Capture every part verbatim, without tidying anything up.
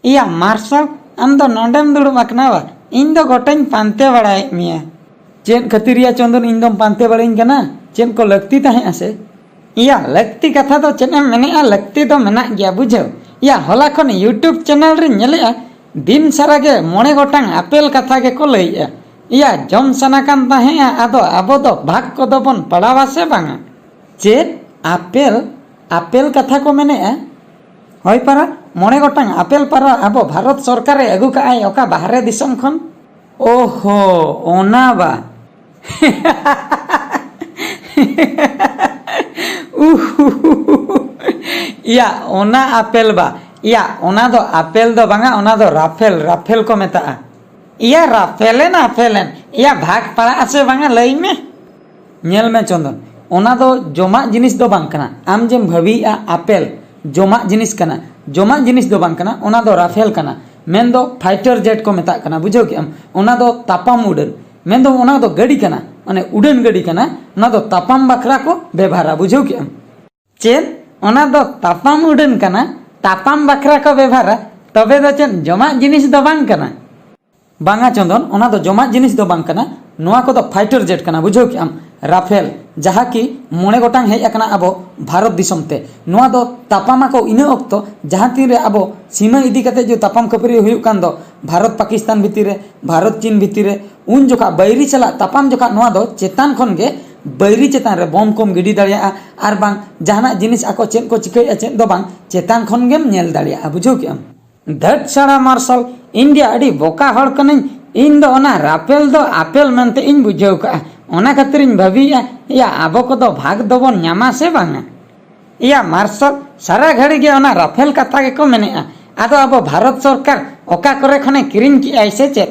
ᱤᱭᱟ ᱢᱟᱨᱥᱟᱞ, ᱟᱢ ᱫᱚ ᱱᱚᱰᱮᱢ ᱫᱩᱲᱩᱵ ᱟᱠᱟᱱᱟ ᱵᱟ? ᱤᱧ ᱫᱚ ᱜᱚᱴᱟᱧ ᱯᱟᱱᱛᱮ ᱵᱟᱲᱟᱭᱮᱫ ᱢᱮᱭᱟ᱾ ᱪᱮᱫ ᱠᱷᱟᱹᱛᱤᱨ ᱭᱟ ᱪᱚᱸᱫᱚᱱ, ᱤᱧ ᱫᱚᱢ ᱯᱟᱱᱛᱮ ᱵᱟᱲᱟᱧ ᱠᱟᱱᱟ? ᱪᱮᱫ ᱠᱚ ᱞᱟᱹᱠᱛᱤ ᱛᱟᱦᱮᱸᱜᱼᱟ ᱥᱮ? ᱤᱭᱟ ᱞᱟᱹᱠᱛᱤ ᱠᱟᱛᱷᱟ ᱫᱚ ᱪᱮᱫ ᱮᱢ ᱢᱮᱱᱮᱜᱼᱟ, ᱞᱟᱹᱠᱛᱤ ᱫᱚ ᱢᱮᱱᱟᱜ ᱜᱮᱭᱟ ᱵᱩᱡᱷᱟᱹᱣ᱾ ᱤᱭᱟ ᱦᱚᱞᱟ ᱠᱷᱚᱱ YouTube channel ᱨᱤᱧ ᱧᱮᱞᱮᱜᱼᱟ, ᱫᱤᱱ ᱥᱟᱨᱟ ᱜᱮ ᱢᱚᱬᱮ ᱜᱚᱴᱟᱝ ᱟᱯᱮᱞ ᱠᱟᱛᱷᱟ ᱜᱮᱠᱚ ᱞᱟᱹᱭᱮᱜᱼᱟ᱾ ᱤᱭᱟ ᱡᱚᱢ ᱥᱟᱱᱟ ᱠᱟᱱ ᱛᱟᱦᱮᱸᱜᱼᱟ, ᱟᱫᱚ ᱟᱵᱚ ᱫᱚ ᱵᱷᱟᱜᱽ ᱠᱚᱫᱚ ᱵᱚᱱ ᱯᱟᱲᱟᱣᱟ ᱥᱮ ᱵᱟᱝᱟ? ᱪᱮᱫ ᱟᱯᱮᱞ? ᱟᱯᱮᱞ ᱠᱟᱛᱷᱟ ᱠᱚ ᱢᱮᱱᱮᱜᱼᱟ? ᱦᱳᱭ ᱯᱟᱨᱟ, ᱢᱚᱬᱮ ᱜᱚᱴᱟᱝ ᱟᱯᱮᱞ ᱯᱟᱨᱟ ᱟᱵᱚ ᱵᱷᱟᱨᱚᱛ ᱥᱚᱨᱠᱟᱨᱮ ᱟᱹᱜᱩ ᱠᱟᱜᱼᱟᱭ ᱚᱠᱟ ᱵᱟᱦᱨᱮ ᱫᱤᱥᱚᱢ ᱠᱷᱚᱱ᱾ ᱳᱦᱳ, ᱚᱱᱟ ᱵᱟ᱾ ᱩᱦᱩ᱾ ᱤᱭᱟ, ᱚᱱᱟ ᱟᱯᱮᱞ ᱵᱟ᱾ ᱤᱭᱟ, ᱚᱱᱟ ᱫᱚ ᱟᱯᱮᱞ ᱫᱚ ᱵᱟᱝᱟ, ᱚᱱᱟ ᱫᱚ ᱨᱟᱯᱷᱮᱞ, ᱨᱟᱯᱷᱮᱞ ᱠᱚ ᱢᱮᱛᱟᱜᱼᱟ᱾ ᱤᱭᱟ, ᱨᱟᱯᱷᱮᱞᱮᱱ, ᱟᱯᱷᱮᱞᱮᱱ᱾ ᱤᱭᱟ, ᱵᱷᱟᱜᱽ ᱯᱟᱲᱟᱜᱼᱟ ᱥᱮ ᱵᱟᱝᱟ, ᱞᱟᱹᱭ ᱢᱮ᱾ ᱧᱮᱞ ᱢᱮ ᱪᱚᱸᱫᱚᱱ, ᱚᱱᱟ ᱫᱚ ᱡᱚᱢᱟᱜ ᱡᱤᱱᱤᱥ ᱫᱚ ᱵᱟᱝ ᱠᱟᱱᱟ᱾ ᱟᱢ ᱡᱮᱢ ᱵᱷᱟᱹᱵᱤᱭᱮᱜᱼᱟ ᱟᱯᱮᱞ ᱡᱚᱢᱟᱜ ᱡᱤᱱᱤᱥ ᱠᱟᱱᱟ, ᱡᱚᱢᱟᱜ ᱡᱤᱱᱤᱥ ᱫᱚ ᱵᱟᱝ ᱠᱟᱱᱟ, ᱚᱱᱟ ᱫᱚ ᱨᱟᱯᱷᱮᱞ ᱠᱟᱱᱟ᱾ ᱢᱮᱱᱫᱚ ᱯᱷᱟᱭᱴᱟᱨ ᱡᱮᱴ ᱠᱚ ᱢᱮᱛᱟᱜ ᱠᱟᱱᱟ, ᱵᱩᱡᱷᱟᱹᱣ ᱠᱮᱜᱼᱟᱢ? ᱚᱱᱟ ᱫᱚ ᱛᱟᱯᱟᱢ ᱩᱰᱟᱹᱱ, ᱢᱮᱱᱫᱚ ᱚᱱᱟ ᱫᱚ ᱜᱟᱹᱰᱤ ᱠᱟᱱᱟ, ᱢᱟᱱᱮ ᱩᱰᱟᱹᱱ ᱜᱟᱹᱰᱤ ᱠᱟᱱᱟ᱾ ᱚᱱᱟ ᱫᱚ ᱛᱟᱯᱟᱢ ᱵᱟᱠᱷᱨᱟ ᱠᱚ ᱵᱮᱵᱷᱟᱨᱟ, ᱵᱩᱡᱷᱟᱹᱣ ᱠᱮᱜᱼᱟᱢ? ᱪᱮᱫ? ᱚᱱᱟ ᱫᱚ ᱛᱟᱯᱟᱢ ᱩᱰᱟᱹᱱ ᱠᱟᱱᱟ, ᱛᱟᱯᱟᱢ ᱵᱟᱠᱷᱨᱟ ᱠᱚ ᱵᱮᱵᱷᱟᱨᱟ, ᱛᱚᱵᱮ ᱫᱚ ᱪᱮᱫ ᱡᱚᱢᱟᱜ ᱡᱤᱱᱤᱥ ᱫᱚ ᱵᱟᱝ ᱠᱟᱱᱟ? ᱵᱟᱝᱟ ᱪᱚᱸᱫᱚᱱ, ᱚᱱᱟ ᱫᱚ ᱡᱚᱢᱟᱜ ᱡᱤᱱᱤᱥ ᱫᱚ ᱵᱟᱝ ᱠᱟᱱᱟ᱾ ᱱᱚᱣᱟ ᱠᱚᱫᱚ ᱯᱷᱟᱭᱴᱟᱨ ᱡᱮᱴ ᱠᱟᱱᱟ, ᱵᱩᱡᱷᱟᱹᱣ ᱠᱮᱜᱼᱟᱢ? ᱨᱟᱯᱷᱮᱞ, ᱡᱟᱦᱟᱸ ᱠᱤ ᱢᱚᱬᱮ ᱜᱚᱴᱟᱝ ᱦᱮᱡ ᱟᱠᱟᱱᱟ ᱟᱵᱚ ᱵᱷᱟᱨᱚᱛ ᱫᱤᱥᱚᱢ ᱛᱮ᱾ ᱱᱚᱣᱟ ᱫᱚ ᱛᱟᱯᱟᱢᱟᱠᱚ ᱤᱱᱟᱹ ᱚᱠᱛᱚ, ᱡᱟᱦᱟᱸ ᱛᱤᱱᱨᱮ ᱟᱵᱚ ᱥᱤᱢᱟᱹ ᱤᱫᱤ ᱠᱟᱛᱮ ᱡᱮ ᱛᱟᱯᱟᱢ ᱠᱷᱟᱹᱯᱟᱹᱨᱤ ᱦᱩᱭᱩᱜ ᱠᱟᱱ ᱫᱚ, ᱵᱷᱟᱨᱚᱛ ᱯᱟᱠᱤᱥᱛᱟᱱ ᱵᱷᱤᱛᱤᱨ ᱨᱮ, ᱵᱷᱟᱨᱚᱛ ᱪᱤᱱ ᱵᱷᱤᱛᱤᱨ ᱨᱮ, ᱩᱱ ᱡᱚᱠᱷᱟ ᱵᱟᱹᱭᱨᱤ ᱥᱟᱞᱟᱜ ᱛᱟᱯᱟᱢ ᱡᱚᱠᱷᱟ ᱱᱚᱣᱟ ᱫᱚ ᱪᱮᱛᱟᱱ ᱠᱷᱚᱱ ᱜᱮ ᱵᱟᱹᱭᱨᱤ ᱪᱮᱛᱟᱱ ᱨᱮ ᱵᱚᱢ ᱠᱚᱢ ᱜᱤᱰᱤ ᱫᱟᱲᱮᱭᱟᱜᱼᱟ, ᱟᱨ ᱵᱟᱝ ᱡᱟᱦᱟᱱᱟᱜ ᱡᱤᱱᱤᱥ ᱟᱠᱚ ᱪᱮᱫ ᱠᱚ ᱪᱤᱠᱟᱹᱭᱮᱫᱼᱟ ᱪᱮᱫ ᱫᱚ ᱵᱟᱝ, ᱪᱮᱛᱟᱱ ᱠᱷᱚᱱ ᱜᱮᱢ ᱧᱮᱞ ᱫᱟᱲᱮᱭᱟᱜᱼᱟ, ᱵᱩᱡᱷᱟᱹᱣ ᱠᱮᱜᱼᱟᱢ? ᱫᱷᱟᱹᱴ ᱥᱟᱲᱟ ᱢᱟᱨᱥᱟᱞ, ᱤᱧ ᱜᱮ ᱟᱹᱰᱤ ᱵᱚᱠᱟ ᱦᱚᱲ ᱠᱟᱹᱱᱟᱹᱧ᱾ ᱤᱧ ᱫᱚ ᱚᱱᱟ ᱨᱟᱯᱮᱞ ᱫᱚ ᱟᱯᱮᱞ ᱢᱮᱱᱛᱮ ᱤᱧ ᱵᱩᱡᱷᱟᱹᱣ ᱠᱟᱜᱼᱟ᱾ ᱚᱱᱟ ᱠᱷᱟᱹᱛᱤᱨᱤᱧ ᱵᱷᱟᱹᱵᱤᱭᱮᱜᱼᱟ, ᱮᱭᱟ, ᱟᱵᱚ ᱠᱚᱫᱚ ᱵᱷᱟᱜᱽ ᱫᱚᱵᱚᱱ ᱧᱟᱢᱟ ᱥᱮ ᱵᱟᱝᱟ? ᱮᱭᱟ ᱢᱟᱨᱥᱟᱞ, ᱥᱟᱨᱟ ᱜᱷᱟᱹᱲᱤ ᱜᱮ ᱚᱱᱟ ᱨᱟᱯᱷᱮᱞ ᱠᱟᱛᱷᱟ ᱜᱮᱠᱚ ᱢᱮᱱᱮᱜᱼᱟ᱾ ᱟᱫᱚ ᱟᱵᱚ ᱵᱷᱟᱨᱚᱛ ᱥᱚᱨᱠᱟᱨ ᱚᱠᱟ ᱠᱚᱨᱮ ᱠᱷᱚᱱᱮ ᱠᱤᱨᱤᱧ ᱠᱮᱜᱼᱟᱭ ᱥᱮ ᱪᱮᱫ?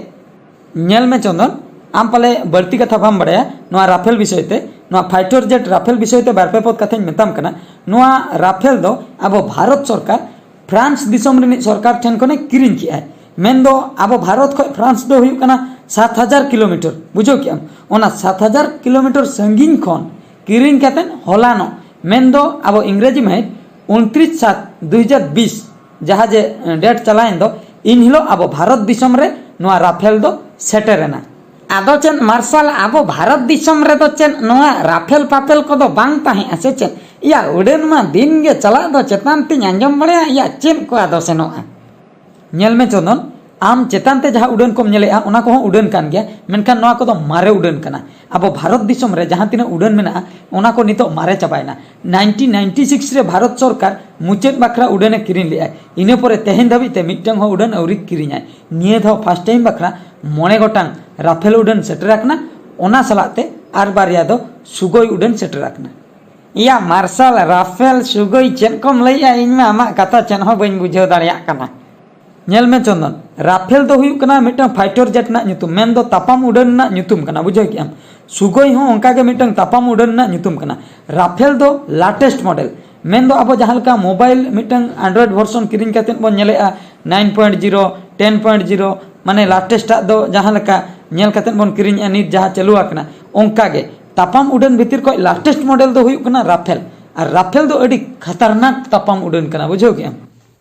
ᱧᱮᱞ ᱢᱮ ᱪᱚᱸᱫᱚᱱ, ᱟᱢ ᱯᱟᱞᱮ ᱵᱟᱹᱲᱛᱤ ᱠᱟᱛᱷᱟ ᱵᱟᱢ ᱵᱟᱲᱟᱭᱟ ᱱᱚᱣᱟ ᱨᱟᱯᱷᱮᱞ ᱵᱤᱥᱚᱭ ᱛᱮ᱾ ᱱᱚᱣᱟ ᱯᱷᱟᱭᱴᱚᱨ ᱡᱮᱴ ᱨᱟᱯᱷᱮᱞ ᱵᱤᱥᱚᱭ ᱛᱮ ᱵᱟᱨ ᱯᱮ ᱯᱚᱫ ᱠᱟᱛᱷᱟᱧ ᱢᱮᱛᱟᱢ ᱠᱟᱱᱟ᱾ ᱱᱚᱣᱟ ᱨᱟᱯᱷᱮᱞ ᱫᱚ ᱟᱵᱚ ᱵᱷᱟᱨᱚᱛ ᱥᱚᱨᱠᱟᱨ ᱯᱷᱨᱟᱱᱥ ᱫᱤᱥᱚᱢ ᱨᱤᱱᱤᱡ ᱥᱚᱨᱠᱟᱨ ᱴᱷᱮᱱ ᱠᱷᱚᱱᱮ ᱠᱤᱨᱤᱧ ᱠᱮᱜᱼᱟᱭ᱾ ᱢᱮᱱᱫᱚ ᱟᱵᱚ ᱵᱷᱟᱨᱚᱛ ᱠᱷᱚᱱ ᱯᱷᱨᱟᱱᱥ ᱫᱚ ᱦᱩᱭᱩᱜ ᱠᱟᱱᱟ ᱥᱟᱛ ᱦᱟᱡᱟᱨ ᱠᱤᱞᱳᱢᱤᱴᱟᱨ, ᱵᱩᱡᱷᱟᱹᱣ ᱠᱮᱜᱼᱟᱢ? ᱚᱱᱟ ᱥᱟᱛ ᱦᱟᱡᱟᱨ ᱠᱤᱞᱳᱢᱤᱴᱟᱨ ᱥᱟᱺᱜᱤᱧ ᱠᱷᱚᱱ ᱠᱤᱨᱤᱧ ᱠᱟᱛᱮᱫ ᱦᱚᱞᱟᱱᱚᱜ, ᱢᱮᱱᱫᱚ ᱟᱵᱚ ᱤᱝᱨᱮᱡᱤ ᱢᱟᱹᱦᱤᱛ ᱩᱱᱛᱨᱤᱥ ᱥᱟᱛ ᱫᱩ ᱦᱟᱡᱟᱨ ᱵᱤᱥ, ᱡᱟᱦᱟᱸ ᱡᱮ ᱰᱮᱴ ᱪᱟᱞᱟᱣᱮᱱ ᱫᱚ, ᱤᱱ ᱦᱤᱞᱳᱜ ᱟᱵᱚ ᱵᱷᱟᱨᱚᱛ ᱫᱤᱥᱚᱢ ᱨᱮ ᱱᱚᱣᱟ ᱨᱟᱯᱷᱮᱞ ᱫᱚ ᱥᱮᱴᱮᱨᱮᱱᱟ᱾ ᱟᱫᱚ ᱪᱮᱫ ᱢᱟᱨᱥᱟᱞ, ᱟᱵᱚ ᱵᱷᱟᱨᱚᱛ ᱫᱤᱥᱚᱢ ᱨᱮᱫᱚ ᱪᱮᱫ ᱱᱚᱣᱟ ᱨᱟᱯᱷᱮᱞ ᱯᱟᱯᱮᱞ ᱠᱚᱫᱚ ᱵᱟᱝ ᱛᱟᱦᱮᱸᱜᱼᱟ ᱥᱮ ᱪᱮᱫ? ᱭᱟ, ᱩᱰᱟᱹᱱ ᱢᱟ ᱫᱤᱱ ᱜᱮ ᱪᱟᱞᱟᱜ ᱫᱚ, ᱪᱮᱛᱟᱱ ᱛᱤᱧ ᱟᱸᱡᱚᱢ ᱵᱟᱲᱟᱭᱟ, ᱭᱟ, ᱪᱮᱫ ᱠᱚ ᱟᱫᱚ ᱥᱮᱱᱚᱜᱼᱟ? ᱧᱮᱞ ᱢᱮ ᱪᱚᱸᱫᱚᱱ, ᱟᱢ ᱪᱮᱛᱟᱱ ᱛᱮ ᱡᱟᱦᱟᱸ ᱩᱰᱟᱹᱱ ᱠᱚᱢ ᱧᱮᱞᱮᱜᱼᱟ, ᱚᱱᱟ ᱠᱚᱦᱚᱸ ᱩᱰᱟᱹᱱ ᱠᱟᱱ ᱜᱮᱭᱟ, ᱢᱮᱱᱠᱷᱟᱱ ᱱᱚᱣᱟ ᱠᱚᱫᱚ ᱢᱟᱨᱮ ᱩᱰᱟᱹᱱ ᱠᱟᱱᱟ᱾ ᱟᱵᱚ ᱵᱷᱟᱨᱚᱛ ᱫᱤᱥᱚᱢ ᱨᱮ ᱡᱟᱦᱟᱸ ᱛᱤᱱᱟᱹᱜ ᱩᱰᱟᱹᱱ ᱢᱮᱱᱟᱜᱼᱟ, ᱚᱱᱟ ᱠᱚ ᱱᱤᱛᱚᱜ ᱢᱟᱨᱮ ᱪᱟᱵᱟᱭᱮᱱᱟ᱾ ᱱᱟᱭᱤᱱᱴᱤᱱ ᱱᱟᱭᱤᱱᱴᱤ ᱥᱤᱠᱥ ᱨᱮ ᱵᱷᱟᱨᱚᱛ ᱥᱚᱨᱠᱟᱨ ᱢᱩᱪᱟᱹᱫ ᱵᱟᱠᱷᱨᱟ ᱩᱰᱟᱹᱱᱮ ᱠᱤᱨᱤᱧ ᱞᱮᱫᱼᱟ᱾ ᱤᱱᱟᱹ ᱯᱚᱨᱮ ᱛᱮᱦᱮᱧ ᱫᱷᱟᱹᱵᱤᱡ ᱛᱮ ᱢᱤᱫᱴᱟᱝ ᱦᱚᱸ ᱩᱰᱟᱹᱱ ᱟᱹᱣᱨᱤ ᱠᱤᱨᱤᱧᱟᱭ᱾ ᱱᱤᱭᱟᱹ ᱫᱷᱟᱣ ᱯᱷᱟᱥᱴ ᱴᱟᱭᱤᱢ ᱵᱟᱠᱷᱨᱟ ᱢᱚᱬᱮ ᱜᱚᱴᱟᱝ ᱨᱟᱯᱷᱮᱞ ᱩᱰᱟᱹᱱ ᱥᱮᱴᱮᱨ ᱟᱠᱟᱱᱟ, ᱚᱱᱟ ᱥᱟᱞᱟᱜ ᱛᱮ ᱟᱨ ᱵᱟᱨᱭᱟ ᱫᱚ ᱥᱩᱜᱳᱭ ᱩᱰᱟᱹᱱ ᱥᱮᱴᱮᱨ ᱟᱠᱟᱱᱟ᱾ ᱤᱭᱟ ᱢᱟᱨᱥᱟᱞ, ᱨᱟᱯᱷᱮᱞ, ᱥᱩᱜᱳᱭ ᱪᱮᱫ ᱠᱚᱢ ᱞᱟᱹᱭᱮᱜᱼᱟ? ᱤᱧ ᱢᱟ ᱟᱢᱟᱜ ᱠᱟᱛᱷᱟ ᱪᱮᱫ ᱦᱚᱸ ᱵᱟᱹᱧ ᱵᱩᱡᱷᱟᱹᱣ ᱫᱟᱲᱮᱭᱟᱜ ᱠᱟᱱᱟ᱾ ᱧᱮᱞ ᱢᱮ ᱪᱚᱸᱫᱚᱱ, ᱨᱟᱯᱷᱮᱞ ᱫᱚ ᱦᱩᱭᱩᱜ ᱠᱟᱱᱟ ᱢᱤᱫᱴᱟᱝ ᱯᱷᱟᱭᱴᱚᱨ ᱡᱮᱴ ᱨᱮᱱᱟᱜ ᱧᱩᱛᱩᱢ, ᱢᱮᱱᱫᱚ ᱛᱟᱯᱟᱢ ᱩᱰᱟᱹᱱ ᱨᱮᱱᱟᱜ ᱧᱩᱛᱩᱢ ᱠᱟᱱᱟ, ᱵᱩᱡᱷᱟᱹᱣ ᱠᱮᱜᱼᱟᱢ? ᱥᱩᱜᱳᱭ ᱦᱚᱸ ᱚᱱᱠᱟ ᱜᱮ ᱢᱤᱫᱴᱟᱝ ᱛᱟᱯᱟᱢ ᱩᱰᱟᱹᱱ ᱨᱮᱱᱟᱜ ᱧᱩᱛᱩᱢ ᱠᱟᱱᱟ᱾ ᱨᱟᱯᱷᱮᱞ ᱫᱚ ᱞᱟᱴᱮᱥᱴ ᱢᱚᱰᱮᱞ, ᱢᱮᱱᱫᱚ ᱟᱵᱚ ᱡᱟᱦᱟᱸ ᱞᱮᱠᱟ ᱢᱳᱵᱟᱭᱤᱞ ᱢᱤᱫᱴᱟᱝ ᱮᱱᱰᱨᱚᱭᱮᱰ ᱵᱷᱚᱨᱥᱚᱱ ᱠᱤᱨᱤᱧ ᱠᱟᱛᱮᱫ ᱵᱚᱱ ᱧᱮᱞᱮᱜᱼᱟ, ᱱᱟᱭᱤᱱ ᱯᱚᱭᱮᱱᱴ ᱡᱤᱨᱳ, ᱴᱮᱱ ᱯᱚᱭᱮᱱᱴ ᱡᱤᱨᱳ, ᱢᱟᱱᱮ ᱞᱟᱴᱮᱥᱴᱟᱜ ᱫᱚ ᱡᱟᱦᱟᱸ ᱞᱮᱠᱟ ᱧᱮᱞ ᱠᱟᱛᱮᱫ ᱵᱚᱱ ᱠᱤᱨᱤᱧᱮᱜᱼᱟ, ᱱᱤᱛ ᱡᱟᱦᱟᱸ ᱪᱟᱹᱞᱩ ᱟᱠᱟᱱᱟ, ᱚᱱᱠᱟ ᱜᱮ ᱛᱟᱯᱟᱢ ᱩᱰᱟᱹᱱ ᱵᱷᱤᱛᱤᱨ ᱠᱷᱚᱱ ᱞᱟᱴᱮᱥᱴ ᱢᱚᱰᱮᱞ ᱫᱚ ᱦᱩᱭᱩᱜ ᱠᱟᱱᱟ ᱨᱟᱯᱷᱮᱞ᱾ ᱟᱨ ᱨᱟᱯᱷᱮᱞ ᱫᱚ ᱟᱹᱰᱤ ᱠᱷᱟᱛᱟᱨᱱᱟᱠ ᱛᱟᱯᱟᱢ ᱩᱰᱟᱹᱱ ᱠᱟᱱᱟ, ᱵᱩᱡᱷᱟᱹᱣ ᱠᱮᱜᱼᱟᱢ?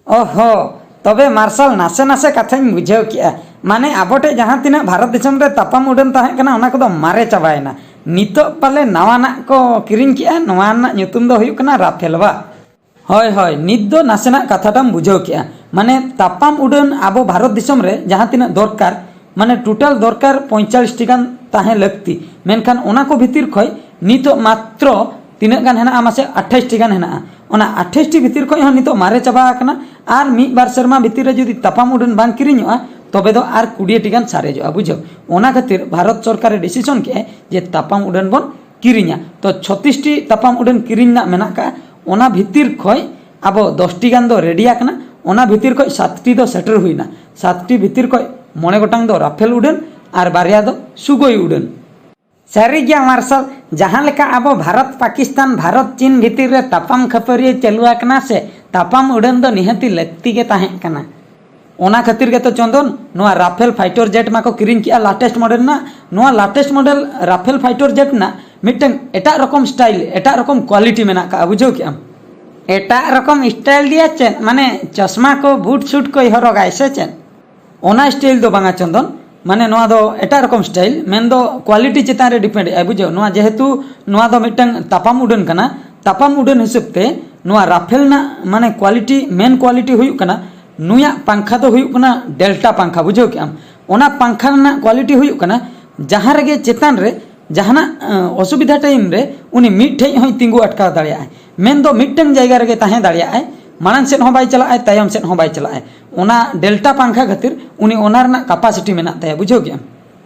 ᱚᱦᱚ, ᱛᱚᱵᱮ ᱢᱟᱨᱥᱟᱞ, ᱱᱟᱥᱮ ᱱᱟᱥᱮ ᱠᱟᱛᱷᱟᱧ ᱵᱩᱡᱷᱟᱹᱣ ᱠᱮᱜᱼᱟ᱾ ᱢᱟᱱᱮ ᱟᱵᱚ ᱴᱷᱮᱡ ᱡᱟᱦᱟᱸ ᱛᱤᱱᱟᱹᱜ ᱵᱷᱟᱨᱚᱛ ᱫᱤᱥᱚᱢ ᱨᱮ ᱛᱟᱯᱟᱢ ᱩᱰᱟᱹᱱ ᱛᱟᱦᱮᱸ ᱠᱟᱱᱟ, ᱚᱱᱟ ᱠᱚᱫᱚ ᱢᱟᱨᱮ ᱪᱟᱵᱟᱭᱮᱱᱟ᱾ ᱱᱤᱛᱚᱜ ᱯᱟᱞᱮ ᱱᱟᱣᱟᱱᱟᱜ ᱠᱚ ᱠᱤᱨᱤᱧ ᱠᱮᱜᱼᱟ, ᱱᱚᱣᱟ ᱨᱮᱱᱟᱜ ᱧᱩᱛᱩᱢ ᱫᱚ ᱦᱩᱭᱩᱜ ᱠᱟᱱᱟ ᱨᱟᱯᱷᱮᱞ, ᱵᱟ? ᱦᱳᱭ, ᱦᱳᱭ, ᱱᱤᱛ ᱫᱚ ᱱᱟᱥᱮᱱᱟᱜ ᱠᱟᱛᱷᱟᱴᱟᱢ ᱵᱩᱡᱷᱟᱹᱣ ᱠᱮᱜᱼᱟ᱾ ᱢᱟᱱᱮ ᱛᱟᱯᱟᱢ ᱩᱰᱟᱹᱱ ᱟᱵᱚ ᱵᱷᱟᱨᱚᱛ ᱫᱤᱥᱚᱢ ᱨᱮ ᱡᱟᱦᱟᱸ ᱛᱤᱱᱟᱹᱜ ᱫᱚᱨᱠᱟᱨ, ᱢᱟᱱᱮ ᱴᱳᱴᱟᱞ ᱫᱚᱨᱠᱟᱨ ᱯᱚᱸᱭᱛᱟᱞᱞᱤᱥ ᱴᱤ ᱜᱟᱱ ᱛᱟᱦᱮᱸ ᱞᱟᱹᱠᱛᱤ, ᱢᱮᱱᱠᱷᱟᱱ ᱚᱱᱟ ᱠᱚ ᱵᱷᱤᱛᱤᱨ ᱠᱷᱚᱱ ᱱᱤᱛᱚᱜ ᱢᱟᱛᱨᱚ ᱛᱤᱱᱟᱹᱜ ᱜᱟᱱ ᱦᱮᱱᱟᱜᱼᱟ ᱢᱟᱥᱮ? ᱟᱴᱷᱟᱥ ᱴᱤ ᱜᱟᱱ ᱦᱮᱱᱟᱜᱼᱟ᱾ ᱚᱱᱟ ᱟᱴᱷᱟᱥ ᱴᱤ ᱵᱷᱤᱛᱤᱨ ᱠᱷᱚᱱ ᱦᱚᱸ ᱱᱤᱛᱚᱜ ᱢᱟᱨᱮ ᱪᱟᱵᱟ ᱟᱠᱟᱱᱟ᱾ ᱟᱨ ᱢᱤᱫ ᱵᱟᱨ ᱥᱮᱨᱢᱟ ᱵᱷᱤᱛᱤᱨ ᱨᱮ ᱡᱩᱫᱤ ᱛᱟᱯᱟᱢ ᱩᱰᱟᱹᱱ ᱵᱟᱝ ᱠᱤᱨᱤᱧᱚᱜᱼᱟ, ᱛᱚᱵᱮ ᱫᱚ ᱟᱨ ᱠᱩᱲᱤ ᱴᱤ ᱜᱟᱱ ᱥᱟᱨᱮᱡᱚᱜᱼᱟ, ᱵᱩᱡᱷᱟᱹᱣ᱾ ᱚᱱᱟ ᱠᱷᱟᱹᱛᱤᱨ ᱵᱷᱟᱨᱚᱛ ᱥᱚᱨᱠᱟᱨᱮ ᱰᱤᱥᱤᱥᱚᱱ ᱠᱮᱜᱼᱟᱭ ᱡᱮ ᱛᱟᱯᱟᱢ ᱩᱰᱟᱹᱱ ᱵᱚᱱ ᱠᱤᱨᱤᱧᱟ᱾ ᱛᱚ ᱪᱷᱚᱛᱤᱥ ᱴᱤ ᱛᱟᱯᱟᱢ ᱩᱰᱟᱹᱱ ᱠᱤᱨᱤᱧ ᱨᱮᱱᱟᱜ ᱢᱮᱱᱟᱜ ᱠᱟᱜᱼᱟ᱾ ᱚᱱᱟ ᱵᱷᱤᱛᱤᱨ ᱠᱷᱚᱱ ᱟᱵᱚ ᱫᱚᱥ ᱴᱤ ᱜᱟᱱ ᱫᱚ ᱨᱮᱰᱤ ᱟᱠᱟᱱᱟ, ᱚᱱᱟ ᱵᱷᱤᱛᱤᱨ ᱠᱷᱚᱱ ᱥᱟᱛ ᱴᱤ ᱫᱚ ᱥᱮᱴᱮᱨ ᱦᱩᱭᱱᱟ᱾ ᱥᱟᱛ ᱴᱤ ᱵᱷᱤᱛᱤᱨ ᱠᱷᱚᱱ ᱢᱚᱬᱮ ᱜᱚᱴᱟᱝ ᱫᱚ ᱨᱟᱯᱷᱮᱞ ᱩᱰᱟᱹᱱ ᱟᱨ ᱵᱟᱨᱭᱟ ᱫᱚ ᱥᱩᱜᱳᱭ ᱩᱰᱟᱹᱱ᱾ ᱥᱟᱹᱨᱤ ᱜᱮᱭᱟ ᱢᱟᱨᱥᱟᱞ, ᱡᱟᱦᱟᱸ ᱞᱮᱠᱟ ᱟᱵᱚ ᱵᱷᱟᱨᱚᱛ ᱯᱟᱠᱤᱥᱛᱟᱱ, ᱵᱷᱟᱨᱚᱛ ᱪᱤᱱ ᱵᱷᱤᱛᱤᱨ ᱨᱮ ᱛᱟᱯᱟᱢ ᱠᱷᱟᱹᱯᱟᱹᱨᱤᱭᱟᱹ ᱪᱟᱹᱞᱩ ᱟᱠᱟᱱᱟ ᱥᱮ, ᱛᱟᱯᱟᱢ ᱩᱰᱟᱹᱱ ᱫᱚ ᱱᱤᱦᱟᱹᱛᱤ ᱞᱟᱹᱠᱛᱤ ᱜᱮ ᱛᱟᱦᱮᱸ ᱠᱟᱱᱟ᱾ ᱚᱱᱟ ᱠᱷᱟᱹᱛᱤᱨ ᱜᱮᱛᱚ ᱪᱚᱸᱫᱚᱱ, ᱱᱚᱣᱟ ᱨᱟᱯᱷᱮᱞ ᱯᱷᱟᱭᱴᱚᱨ ᱡᱮᱴ ᱢᱟᱠᱚ ᱠᱤᱨᱤᱧ ᱠᱮᱜᱼᱟ ᱞᱟᱴᱮᱥᱴ ᱢᱚᱰᱮᱞ ᱨᱮᱱᱟᱜ᱾ ᱱᱚᱣᱟ ᱞᱟᱴᱮᱥᱴ ᱢᱚᱰᱮᱞ ᱨᱟᱯᱷᱮᱞ ᱯᱷᱟᱭᱴᱚᱨ ᱡᱮᱴ ᱨᱮᱱᱟᱜ ᱢᱤᱫᱴᱟᱝ ᱮᱴᱟᱜ ᱨᱚᱠᱚᱢ ᱥᱴᱟᱭᱤᱞ, ᱮᱴᱟᱜ ᱨᱚᱠᱚᱢ ᱠᱣᱟᱞᱤᱴᱤ ᱢᱮᱱᱟᱜ ᱠᱟᱜᱼᱟ, ᱵᱩᱡᱷᱟᱹᱣ ᱠᱮᱜᱼᱟᱢ? ᱮᱴᱟᱜ ᱨᱚᱠᱚᱢ ᱥᱴᱟᱭᱤᱞ ᱜᱮᱭᱟ ᱪᱮᱫ? ᱢᱟᱱᱮ ᱪᱚᱥᱢᱟ ᱠᱚ, ᱵᱩᱴ ᱥᱩᱴ ᱠᱚᱭ ᱦᱚᱨᱚᱜᱟᱭ ᱥᱮ ᱪᱮᱫ? ᱚᱱᱟ ᱥᱴᱟᱭᱤᱞ ᱫᱚ ᱵᱟᱝᱟ ᱪᱚᱱᱫᱚᱱ, ᱢᱟᱱᱮ ᱱᱚᱣᱟ ᱫᱚ ᱮᱴᱟᱜ ᱨᱚᱠᱚᱢ ᱥᱴᱟᱭᱤᱞ, ᱢᱮᱱᱫᱚ ᱠᱳᱣᱟᱞᱤᱴᱤ ᱪᱮᱛᱟᱱ ᱨᱮ ᱰᱤᱯᱮᱱᱰ ᱮᱫᱟᱭ, ᱵᱩᱡᱷᱟᱹᱣ᱾ ᱱᱚᱣᱟ ᱡᱮᱦᱮᱛᱩ ᱱᱚᱣᱟ ᱫᱚ ᱢᱤᱫᱴᱟᱝ ᱛᱟᱯᱟᱢ ᱩᱰᱟᱹᱱ ᱠᱟᱱᱟ, ᱛᱟᱯᱟᱢ ᱩᱰᱟᱹᱱ ᱦᱤᱥᱟᱹᱵ ᱛᱮ ᱱᱚᱣᱟ ᱨᱟᱯᱷᱮᱞ ᱨᱮᱱᱟᱜ ᱢᱟᱱᱮ ᱠᱳᱣᱟᱞᱤᱴᱤ, ᱢᱮᱱ ᱠᱳᱣᱟᱞᱤᱴᱤ ᱦᱩᱭᱩᱜ ᱠᱟᱱᱟ, ᱱᱩᱭᱟᱜ ᱯᱟᱝᱠᱷᱟ ᱫᱚ ᱦᱩᱭᱩᱜ ᱠᱟᱱᱟ ᱰᱮᱞᱴᱟ ᱯᱟᱝᱠᱷᱟ, ᱵᱩᱡᱷᱟᱹᱣ ᱠᱮᱜ ᱟᱢ᱾ ᱚᱱᱟ ᱯᱟᱝᱠᱷᱟ ᱨᱮᱱᱟᱜ ᱠᱳᱣᱟᱞᱤᱴᱤ ᱦᱩᱭᱩᱜ ᱠᱟᱱᱟ ᱡᱟᱦᱟᱸ ᱨᱮᱜᱮ ᱪᱮᱛᱟᱱ ᱨᱮ ᱡᱟᱦᱟᱱᱟᱜ ᱚᱥᱩᱵᱤᱫᱷᱟ ᱴᱟᱭᱤᱢ ᱨᱮ ᱩᱱᱤ ᱢᱤᱫ ᱴᱷᱮᱡ ᱦᱚᱸᱭ ᱛᱤᱸᱜᱩ ᱟᱴᱠᱟᱣ ᱫᱟᱲᱮᱭᱟᱜᱼᱟᱭ, ᱢᱮᱱᱫᱚ ᱢᱤᱫᱴᱟᱝ ᱡᱟᱭᱜᱟ ᱨᱮᱜᱮ ᱛᱟᱦᱮᱸ ᱫᱟᱲᱮᱭᱟᱜᱼᱟᱭ, ᱢᱟᱲᱟᱝ ᱥᱮᱫ ᱦᱚᱸ ᱵᱟᱭ ᱪᱟᱞᱟᱜᱼᱟᱭ, ᱛᱟᱭᱚᱢ ᱥᱮᱫ ᱦᱚᱸ ᱵᱟᱭ ᱪᱟᱞᱟᱜᱼᱟᱭ᱾ ᱚᱱᱟ ᱰᱮᱞᱴᱟ ᱯᱟᱝᱠᱷᱟ ᱠᱷᱟᱹᱛᱤᱨ ᱩᱱᱤ ᱚᱱᱟ ᱨᱮᱱᱟᱜ ᱠᱟᱯᱟᱥᱤᱴᱤ ᱢᱮᱱᱟᱜ ᱛᱟᱭᱟ, ᱵᱩᱡᱷᱟᱹᱣ ᱠᱮᱜᱼᱟᱢ᱾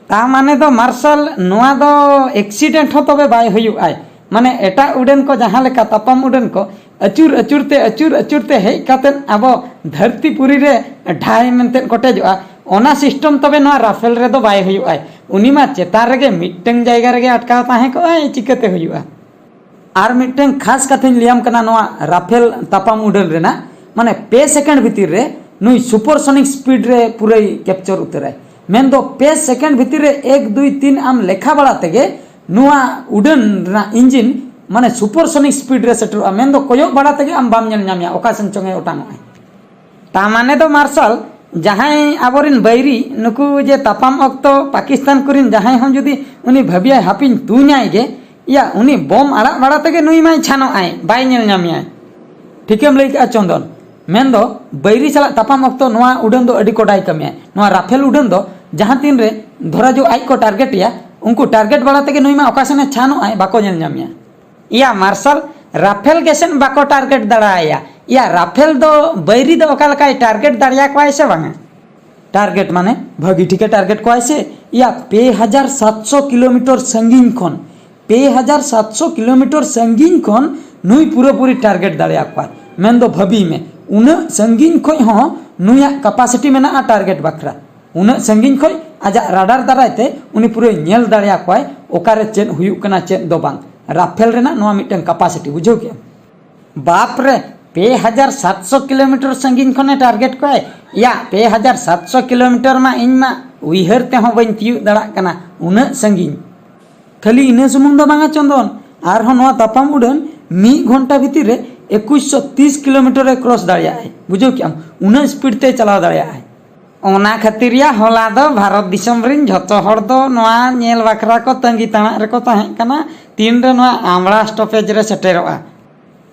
ᱛᱟ ᱢᱟᱱᱮ ᱫᱚ ᱢᱟᱨᱥᱟᱞ, ᱱᱚᱣᱟ ᱫᱚ ᱮᱠᱥᱤᱰᱮᱱᱴ ᱦᱚᱸ ᱛᱚᱵᱮ ᱵᱟᱭ ᱦᱩᱭᱩᱜᱼᱟᱭ, ᱢᱟᱱᱮ ᱮᱴᱟᱜ ᱩᱰᱟᱹᱱ ᱠᱚ ᱡᱟᱦᱟᱸ ᱞᱮᱠᱟ ᱛᱟᱯᱟᱢ ᱩᱰᱟᱹᱱ ᱠᱚ ᱟᱹᱪᱩᱨ ᱟᱹᱪᱩᱨ ᱛᱮ, ᱟᱹᱪᱩᱨ ᱟᱹᱪᱩᱨ ᱛᱮ ᱦᱮᱡ ᱠᱟᱛᱮᱫ ᱟᱵᱚ ᱫᱷᱟᱹᱨᱛᱤ ᱯᱩᱨᱤ ᱨᱮ ᱰᱷᱟᱭ ᱢᱮᱱᱛᱮᱫ ᱠᱚᱴᱮᱡᱚᱜᱼᱟ, ᱚᱱᱟ ᱥᱤᱥᱴᱮᱢ ᱛᱚᱵᱮ ᱱᱚᱣᱟ ᱨᱟᱯᱷᱮᱞ ᱨᱮᱫᱚ ᱵᱟᱭ ᱦᱩᱭᱩᱜᱼᱟᱭ᱾ ᱩᱱᱤ ᱢᱟ ᱪᱮᱛᱟᱱ ᱨᱮᱜᱮ ᱢᱤᱫᱴᱟᱝ ᱡᱟᱭᱜᱟ ᱨᱮᱜᱮ ᱟᱴᱠᱟᱣ ᱛᱟᱦᱮᱸ ᱠᱚᱜᱼᱟᱭ, ᱪᱤᱠᱟᱹᱛᱮ ᱦᱩᱭᱩᱜᱼᱟ? ᱟᱨ ᱢᱤᱫᱴᱟᱝ ᱠᱷᱟᱥ ᱠᱟᱛᱷᱟᱧ ᱞᱟᱹᱭᱟᱢ ᱠᱟᱱᱟ ᱱᱚᱣᱟ ᱨᱟᱯᱷᱮᱞ ᱛᱟᱯᱟᱢ ᱩᱰᱟᱹᱱ ᱨᱮᱱᱟᱜ, ᱢᱟᱱᱮ ᱯᱮ ᱥᱮᱠᱮᱱᱰ ᱵᱷᱤᱛᱤᱨ ᱨᱮ ᱱᱩᱭ ᱥᱩᱯᱟᱨᱥᱚᱱᱤᱠ ᱥᱯᱤᱰ ᱨᱮ ᱯᱩᱨᱟᱹᱭ ᱠᱮᱯᱪᱚᱨ ᱩᱛᱟᱹᱨᱟᱭ᱾ ᱢᱮᱱᱫᱚ ᱯᱮ ᱥᱮᱠᱮᱱᱰ ᱵᱷᱤᱛᱤᱨ ᱨᱮ ᱮᱠ, ᱫᱩᱭ, ᱛᱤᱱ ᱟᱢ ᱞᱮᱠᱷᱟ ᱵᱟᱲᱟ ᱛᱮᱜᱮ ᱱᱚᱣᱟ ᱩᱰᱟᱹᱱ ᱨᱮᱱᱟᱜ ᱤᱧᱡᱤᱱ ᱢᱟᱱᱮ ᱥᱩᱯᱟᱨᱥᱚᱱᱤᱠ ᱥᱯᱤᱰ ᱨᱮ ᱥᱮᱴᱮᱨᱚᱜᱼᱟ᱾ ᱢᱮᱱᱫᱚ ᱠᱚᱭᱚᱜ ᱵᱟᱲᱟ ᱛᱮᱜᱮ ᱟᱢ ᱵᱟᱢ ᱧᱮᱞ ᱧᱟᱢᱮᱭᱟ ᱚᱠᱟ ᱥᱮᱱ ᱪᱚᱝ ᱮ ᱚᱴᱟᱝᱚᱜᱼᱟᱭ᱾ ᱛᱟ ᱢᱟᱱᱮ ᱫᱚ ᱢᱟᱨᱥᱟᱞ, ᱡᱟᱦᱟᱸᱭ ᱟᱵᱚᱨᱮᱱ ᱵᱟᱹᱭᱨᱤ ᱱᱩᱠᱩ ᱡᱮ ᱛᱟᱯᱟᱢ ᱚᱠᱛᱚ ᱯᱟᱠᱤᱥᱛᱟᱱ ᱠᱚᱨᱮᱱ ᱡᱟᱦᱟᱸᱭ ᱦᱚᱸ ᱡᱩᱫᱤ ᱩᱱᱤ ᱵᱷᱟᱹᱵᱤᱭᱟᱭ ᱦᱟᱯᱤᱧ ᱛᱩᱧᱟᱭ ᱜᱮ, ᱤᱭᱟ ᱩᱱᱤ ᱵᱚᱢ ᱟᱲᱟᱜ ᱵᱟᱲᱟ ᱛᱮᱜᱮ ᱱᱩᱭ ᱢᱟᱭ ᱪᱷᱟᱱᱚᱜ ᱟᱭ, ᱵᱟᱭ ᱧᱮᱞ ᱧᱟᱢᱮᱭᱟᱭ᱾ ᱴᱷᱤᱠᱮᱢ ᱞᱟᱹᱭ ᱠᱟᱜᱼᱟ ᱪᱚᱱᱫᱚᱱ᱾ ᱢᱮᱱᱫᱚ ᱵᱟᱹᱭᱨᱤ ᱥᱟᱞᱟᱜ ᱛᱟᱯᱟᱢ ᱚᱠᱛᱚ ᱱᱚᱣᱟ ᱩᱰᱟᱹᱱ ᱫᱚ ᱟᱹᱰᱤ ᱠᱚᱰᱟᱭ ᱠᱟᱹᱢᱤᱭᱟ᱾ ᱱᱚᱣᱟ ᱨᱟᱯᱷᱮᱞ ᱩᱰᱟᱹᱱ ᱫᱚ ᱡᱟᱦᱟᱸ ᱛᱤᱱ ᱨᱮ ᱫᱷᱚᱨᱟ ᱡᱚ ᱟᱡ ᱠᱚ ᱴᱟᱨᱜᱮᱴ ᱮᱭᱟ, ᱩᱱᱠᱩ ᱴᱟᱨᱜᱮᱴ ᱵᱟᱲᱟ ᱛᱮᱜᱮ ᱱᱩᱭ ᱢᱟ ᱚᱠᱟ ᱥᱮᱱᱮ ᱪᱷᱟᱱᱚᱜ ᱟᱭ, ᱵᱟᱠᱚ ᱧᱮᱞ ᱧᱟᱢᱮᱭᱟ᱾ ᱤᱭᱟ ᱢᱟᱨᱥᱟᱞ, ᱨᱟᱯᱷᱮᱞ ᱜᱮᱥᱮᱱ ᱵᱟᱠᱚ ᱴᱟᱨᱜᱮᱴ ᱫᱟᱲᱮᱭᱟᱭᱟ᱾ ᱤᱭᱟ ᱨᱟᱯᱷᱮᱞ ᱫᱚ ᱵᱟᱹᱭᱨᱤ ᱫᱚ ᱚᱠᱟ ᱞᱮᱠᱟᱭ ᱴᱟᱨᱜᱮᱴ ᱫᱟᱲᱮᱭᱟᱠᱚᱣᱟᱭ ᱥᱮ ᱵᱟᱝᱟ? ᱴᱟᱨᱜᱮᱴ ᱢᱟᱱᱮ ᱵᱷᱟᱹᱜᱤ ᱴᱷᱤᱠᱮ ᱴᱟᱨᱜᱮᱴ ᱠᱚᱣᱟᱭ ᱥᱮ᱾ ᱤᱭᱟ ᱯᱮ ᱦᱟᱡᱟᱨ ᱥᱟᱛᱥᱚ ᱠᱤᱞᱳᱢᱤᱴᱟᱨ ᱥᱟᱺᱜᱤᱧ ᱠᱷᱚᱱ, ᱯᱮ ᱦᱟᱡᱟᱨ ᱥᱟᱛᱥᱚ ᱠᱤᱞᱳᱢᱤᱴᱟᱨ ᱥᱟᱺᱜᱤᱧ ᱠᱷᱚᱱ ᱱᱩᱭ ᱯᱩᱨᱟᱹᱯᱩᱨᱤ ᱴᱟᱨᱜᱮᱴ ᱫᱟᱲᱮᱭᱟᱠᱚᱣᱟᱭ᱾ ᱢᱮᱱᱫᱚ ᱵᱷᱟᱹᱵᱤᱭ ᱢᱮ, ᱩᱱᱟᱹᱜ ᱥᱟᱺᱜᱤᱧ ᱠᱷᱚᱱ ᱦᱚᱸ ᱱᱩᱭᱟᱜ ᱠᱟᱯᱟᱥᱤᱴᱤ ᱢᱮᱱᱟᱜᱼᱟ ᱴᱟᱨᱜᱮᱴ ᱵᱟᱠᱷᱨᱟ᱾ ᱩᱱᱟᱹᱜ ᱥᱟᱺᱜᱤᱧ ᱠᱷᱚᱱ ᱟᱡᱟᱜ ᱨᱟᱰᱟᱨ ᱫᱟᱨᱟᱭ ᱛᱮ ᱩᱱᱤ ᱯᱩᱨᱟᱹᱭ ᱧᱮᱞ ᱫᱟᱲᱮᱭᱟᱠᱚᱣᱟᱭ, ᱚᱠᱟᱨᱮ ᱪᱮᱫ ᱦᱩᱭᱩᱜ ᱠᱟᱱᱟ ᱪᱮᱫ ᱫᱚ ᱵᱟᱝ᱾ ᱨᱟᱯᱷᱮᱞ ᱨᱮᱱᱟᱜ ᱱᱚᱣᱟ ᱢᱤᱫᱴᱟᱝ ᱠᱟᱯᱟᱥᱤᱴᱤ, ᱵᱩᱡᱷᱟᱹᱣ ᱠᱮᱜᱼᱟᱢ? ᱵᱟᱯ ᱨᱮ, ᱯᱮ ᱦᱟᱡᱟᱨ ᱥᱟᱛᱥᱚ ᱠᱤᱞᱳᱢᱤᱴᱟᱨ ᱥᱟᱺᱜᱤᱧ ᱠᱷᱚᱱᱮ ᱴᱟᱨᱜᱮᱴ ᱠᱚᱣᱟᱭ᱾ ᱭᱟ, ᱯᱮ ᱦᱟᱡᱟᱨ ᱥᱟᱛᱥᱚ ᱠᱤᱞᱳᱢᱤᱴᱟᱨ ᱢᱟ ᱤᱧ ᱢᱟ ᱩᱭᱦᱟᱹᱨ ᱛᱮᱦᱚᱸ ᱵᱟᱹᱧ ᱛᱤᱭᱳᱜ ᱫᱟᱲᱮᱭᱟᱜ ᱠᱟᱱᱟ, ᱩᱱᱟᱹᱜ ᱥᱟᱺᱜᱤᱧ᱾ ᱠᱷᱟᱹᱞᱤ ᱤᱱᱟᱹ ᱥᱩᱢᱩᱝ ᱫᱚ ᱵᱟᱝᱟ ᱪᱚᱱᱫᱚᱱ, ᱟᱨᱦᱚᱸ ᱱᱚᱣᱟ ᱛᱟᱯᱟᱢ ᱩᱰᱟᱹᱱ ᱢᱤᱫ ᱜᱷᱚᱱᱴᱟ ᱵᱷᱤᱛᱤᱨ ᱨᱮ ᱮᱠᱩᱥᱥᱚ ᱛᱤᱥ ᱠᱤᱞᱳᱢᱤᱴᱟᱨ ᱮ ᱠᱨᱚᱥ ᱫᱟᱲᱮᱭᱟᱜᱼᱟᱭ, ᱵᱩᱡᱷᱟᱹᱣ ᱠᱮᱜᱼᱟᱢ? ᱩᱱᱟᱹᱜ ᱥᱯᱤᱰ ᱛᱮ ᱪᱟᱞᱟᱣ ᱫᱟᱲᱮᱭᱟᱜᱼᱟᱭ᱾ ᱚᱱᱟ ᱠᱷᱟᱹᱛᱤᱨ ᱭᱟ ᱦᱚᱞᱟ ᱫᱚ ᱵᱷᱟᱨᱚᱛ ᱫᱤᱥᱚᱢ ᱨᱤᱱ ᱡᱷᱚᱛᱚ ᱦᱚᱲ ᱫᱚ ᱱᱚᱣᱟ ᱧᱮᱞ ᱵᱟᱠᱷᱨᱟ ᱠᱚ ᱛᱟᱺᱜᱤ ᱛᱟᱬᱟᱜ ᱨᱮᱠᱚ ᱛᱟᱦᱮᱸ ᱠᱟᱱᱟ, ᱛᱤᱱᱨᱮ ᱱᱚᱣᱟ ᱟᱢᱲᱟ ᱥᱴᱚᱯᱮᱡᱽ ᱨᱮ ᱥᱮᱴᱮᱨᱚᱜᱼᱟ᱾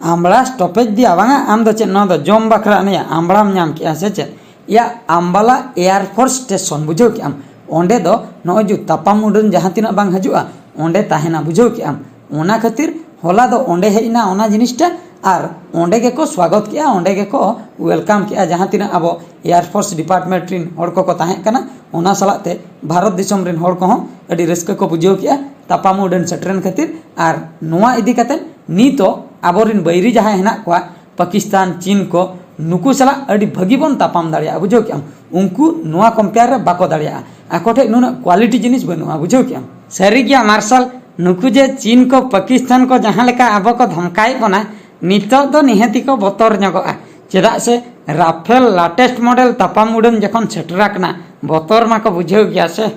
ᱟᱢᱲᱟ ᱥᱴᱚᱯᱮᱡᱽ ᱫᱤᱭᱟ ᱵᱟᱝᱟ, ᱟᱢ ᱫᱚ ᱪᱮᱫ ᱱᱚᱣᱟ ᱫᱚ ᱡᱚᱢ ᱵᱟᱠᱷᱨᱟ ᱱᱤᱭᱟ ᱟᱢᱲᱟᱢ ᱧᱟᱢ ᱠᱮᱜᱼᱟ ᱥᱮ ᱪᱮᱫ? ᱭᱟ, ᱟᱢᱵᱟᱞᱟ ᱮᱭᱟᱨ ᱯᱷᱳᱨᱥ ᱥᱴᱮᱥᱚᱱ, ᱵᱩᱡᱷᱟᱹᱣ ᱠᱮᱜᱼᱟᱢ? ᱚᱸᱰᱮ ᱫᱚ ᱱᱚᱜᱼᱚᱭ ᱡᱮ ᱛᱟᱯᱟᱢ ᱩᱰᱟᱹᱱ ᱡᱟᱦᱟᱸ ᱛᱤᱱᱟᱹᱜ ᱵᱟᱝ ᱦᱤᱡᱩᱜᱼᱟ, ᱚᱸᱰᱮ ᱛᱟᱦᱮᱱᱟ, ᱵᱩᱡᱷᱟᱹᱣ ᱠᱮᱜᱼᱟᱢ? ᱚᱱᱟ ᱠᱷᱟᱹᱛᱤᱨ ᱦᱚᱞᱟ ᱫᱚ ᱚᱸᱰᱮ ᱦᱮᱡ ᱮᱱᱟ ᱚᱱᱟ ᱡᱤᱱᱤᱥᱴᱟ, ᱟᱨ ᱚᱸᱰᱮ ᱜᱮᱠᱚ ᱥᱣᱟᱜᱚᱛ ᱠᱮᱜᱼᱟ, ᱚᱸᱰᱮ ᱜᱮᱠᱚ ᱣᱮᱞᱠᱟᱢ ᱠᱮᱜᱼᱟ ᱡᱟᱦᱟᱸ ᱛᱤᱱᱟᱹᱜ ᱟᱵᱚ ᱮᱭᱟᱨ ᱯᱷᱳᱨᱥ ᱰᱤᱯᱟᱨᱴᱢᱮᱱᱴ ᱨᱤᱱ ᱦᱚᱲ ᱠᱚᱠᱚ ᱛᱟᱦᱮᱸ ᱠᱟᱱᱟ᱾ ᱚᱱᱟ ᱥᱟᱞᱟᱜ ᱛᱮ ᱵᱷᱟᱨᱚᱛ ᱫᱤᱥᱚᱢ ᱨᱤᱱ ᱦᱚᱲ ᱠᱚᱦᱚᱸ ᱟᱹᱰᱤ ᱨᱟᱹᱥᱠᱟᱹ ᱠᱚ ᱵᱩᱡᱷᱟᱹᱣ ᱠᱮᱜᱼᱟ ᱛᱟᱯᱟᱢ ᱩᱰᱟᱹᱱ ᱥᱮᱴᱮᱨᱮᱱ ᱠᱷᱟᱹᱛᱤᱨ᱾ ᱟᱨ ᱱᱚᱣᱟ ᱤᱫᱤ ᱠᱟᱛᱮ ᱱᱤᱛᱚᱜ ᱟᱵᱚᱨᱤᱱ ᱵᱟᱹᱭᱨᱤ ᱡᱟᱦᱟᱸᱭ ᱦᱮᱱᱟᱜ ᱠᱚᱣᱟ, ᱯᱟᱠᱤᱥᱛᱟᱱ, ᱪᱤᱱ ᱠᱚ, ᱱᱩᱠᱩ ᱥᱟᱞᱟᱜ ᱟᱹᱰᱤ ᱵᱷᱟᱹᱜᱤ ᱵᱚᱱ ᱛᱟᱯᱟᱢ ᱫᱟᱲᱮᱭᱟᱜᱼᱟ, ᱵᱩᱡᱷᱟᱹᱣ ᱠᱮᱜᱼᱟᱢ? ᱩᱱᱠᱩ ᱱᱚᱣᱟ ᱠᱚᱢᱯᱮᱭᱟᱨ ᱨᱮ ᱵᱟᱠᱚ ᱫᱟᱲᱮᱭᱟᱜᱼᱟ᱾ ᱟᱠᱚ ᱴᱷᱮᱡ ᱱᱩᱱᱟᱹᱜ ᱠᱣᱟᱞᱤᱴᱤ ᱡᱤᱱᱤᱥ ᱵᱟᱹᱱᱩᱜᱼᱟ, ᱵᱩᱡᱷᱟᱹᱣ ᱠᱮᱜᱼᱟᱢ? ᱥᱟᱹᱨᱤ ᱜᱮᱭᱟ ᱢᱟᱨᱥᱟᱞ, ᱱᱩᱠᱩ ᱡᱮ ᱪᱤᱱ ᱠᱚ, ᱯᱟᱠᱤᱥᱛᱟᱱ ᱠᱚ ᱡᱟᱦᱟᱸ ᱞᱮᱠᱟ ᱟᱵᱚ ᱠᱚ ᱫᱷᱚᱢᱠᱟᱭᱮᱫ ᱵᱚᱱᱟ, ᱱᱤᱛᱚᱜ ᱫᱚ ᱱᱤᱦᱟᱹᱛᱤ ᱠᱚ ᱵᱚᱛᱚᱨ ᱧᱚᱜᱚᱜᱼᱟ᱾ ᱪᱮᱫᱟᱜ ᱥᱮ ᱨᱟᱯᱷᱮᱞ ᱞᱟᱴᱮᱥᱴ ᱢᱚᱰᱮᱞ ᱛᱟᱯᱟᱢ ᱩᱰᱟᱹᱱ ᱡᱚᱠᱷᱚᱱ ᱥᱮᱴᱮᱨ ᱟᱠᱟᱱᱟ, ᱵᱚᱛᱚᱨ ᱢᱟᱠᱚ ᱵᱩᱡᱷᱟᱹᱣ ᱜᱮᱭᱟ ᱥᱮ᱾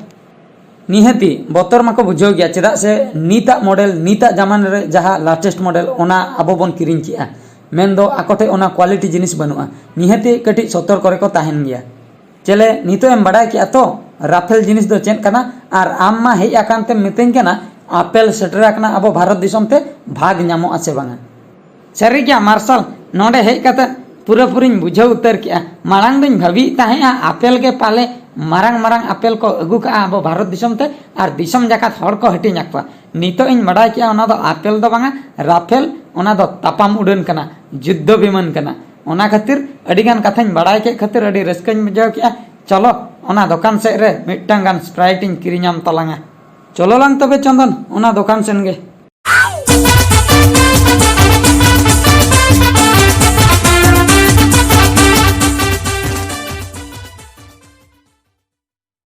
ᱱᱤᱦᱟᱹᱛᱤ ᱵᱚᱛᱚᱨ ᱢᱟᱠᱚ ᱵᱩᱡᱷᱟᱹᱣ ᱜᱮᱭᱟ, ᱪᱮᱫᱟᱜ ᱥᱮ ᱱᱤᱛᱟᱜ ᱢᱚᱰᱮᱞ, ᱱᱤᱛᱟᱜ ᱡᱟᱢᱟᱱᱟ ᱨᱮ ᱡᱟᱦᱟᱸ ᱞᱟᱴᱮᱥᱴ ᱢᱚᱰᱮᱞ, ᱚᱱᱟ ᱟᱵᱚ ᱵᱚᱱ ᱠᱤᱨᱤᱧ ᱠᱮᱜᱼᱟ, ᱢᱮᱱᱫᱚ ᱟᱠᱚ ᱴᱷᱮᱡ ᱚᱱᱟ ᱠᱣᱟᱞᱤᱴᱤ ᱡᱤᱱᱤᱥ ᱵᱟᱹᱱᱩᱜᱼᱟ᱾ ᱱᱤᱦᱟᱹᱛᱤ ᱠᱟᱹᱴᱤᱡ ᱥᱚᱛᱚᱨᱠᱚ ᱨᱮᱠᱚ ᱛᱟᱦᱮᱱ ᱜᱮᱭᱟ᱾ ᱪᱮᱞᱮ, ᱱᱤᱛᱚᱜ ᱮᱢ ᱵᱟᱰᱟᱭ ᱠᱮᱜᱼᱟ ᱛᱚ ᱨᱟᱯᱷᱮᱞ ᱡᱤᱱᱤᱥ ᱫᱚ ᱪᱮᱫ ᱠᱟᱱᱟ? ᱟᱨ ᱟᱢ ᱢᱟ ᱦᱮᱡ ᱟᱠᱟᱱ ᱛᱮᱢ ᱢᱤᱛᱟᱹᱧ ᱠᱟᱱᱟ ᱟᱯᱮᱞ ᱥᱮᱴᱮᱨ ᱟᱠᱟᱱᱟ ᱟᱵᱚ ᱵᱷᱟᱨᱚᱛ ᱫᱤᱥᱚᱢ ᱛᱮ, ᱵᱷᱟᱜᱽ ᱧᱟᱢᱚᱜᱼᱟ ᱥᱮ ᱵᱟᱝᱟ? ᱥᱟᱹᱨᱤ ᱜᱮᱭᱟ ᱢᱟᱨᱥᱟᱞ, ᱱᱚᱰᱮ ᱦᱮᱡ ᱠᱟᱛᱮ ᱯᱩᱨᱟᱹᱯᱩᱨᱤᱧ ᱵᱩᱡᱷᱟᱹᱣ ᱩᱛᱟᱹᱨ ᱠᱮᱜᱼᱟ᱾ ᱢᱟᱲᱟᱝ ᱫᱚᱧ ᱵᱷᱟᱹᱵᱤᱭᱮᱫ ᱛᱟᱦᱮᱸᱜᱼᱟ ᱟᱯᱮᱞ ᱜᱮ ᱯᱟᱞᱮ ᱢᱟᱨᱟᱝ ᱢᱟᱨᱟᱝ ᱟᱯᱮᱞ ᱠᱚ ᱟᱹᱜᱩ ᱠᱟᱜᱼᱟ ᱟᱵᱚ ᱵᱷᱟᱨᱚᱛ ᱫᱤᱥᱚᱢ ᱛᱮ ᱟᱨ ᱫᱤᱥᱚᱢ ᱡᱟᱠᱟᱛ ᱦᱚᱲ ᱠᱚ ᱦᱟᱹᱴᱤᱧ ᱟᱠᱚᱣᱟ᱾ ᱱᱤᱛᱚᱜ ᱤᱧ ᱵᱟᱰᱟᱭ ᱠᱮᱜᱼᱟ ᱚᱱᱟ ᱫᱚ ᱟᱯᱮᱞ ᱫᱚ ᱵᱟᱝᱟ, ᱨᱟᱯᱷᱮᱞ, ᱚᱱᱟ ᱫᱚ ᱛᱟᱯᱟᱢ ᱩᱰᱟᱹᱱ ᱠᱟᱱᱟ, ᱡᱩᱫᱽᱫᱷᱚ ᱵᱤᱢᱟᱱ ᱠᱟᱱᱟ᱾ ᱚᱱᱟ ᱠᱷᱟᱹᱛᱤᱨ ᱟᱹᱰᱤᱜᱟᱱ ᱠᱟᱛᱷᱟᱧ ᱵᱟᱰᱟᱭ ᱠᱮᱫ ᱠᱷᱟᱹᱛᱤᱨ ᱟᱹᱰᱤ ᱨᱟᱹᱥᱠᱟᱹᱧ ᱵᱩᱡᱷᱟᱹᱣ ᱠᱮᱜᱼᱟ᱾ ᱪᱚᱞᱚ, ᱚᱱᱟ ᱫᱚᱠᱟᱱ ᱥᱮᱫ ᱨᱮ ᱢᱤᱫᱴᱟᱝ ᱜᱟᱱ ᱥᱯᱨᱟᱭᱤᱴ ᱤᱧ ᱠᱤᱨᱤᱧᱟᱢ ᱛᱟᱞᱟᱝᱟ᱾ ᱪᱚᱞᱚ ᱞᱟᱝ ᱛᱚᱵᱮ ᱪᱚᱱᱫᱚᱱ, ᱚᱱᱟ ᱫᱚᱠᱟᱱ ᱥᱮᱱ ᱜᱮ᱾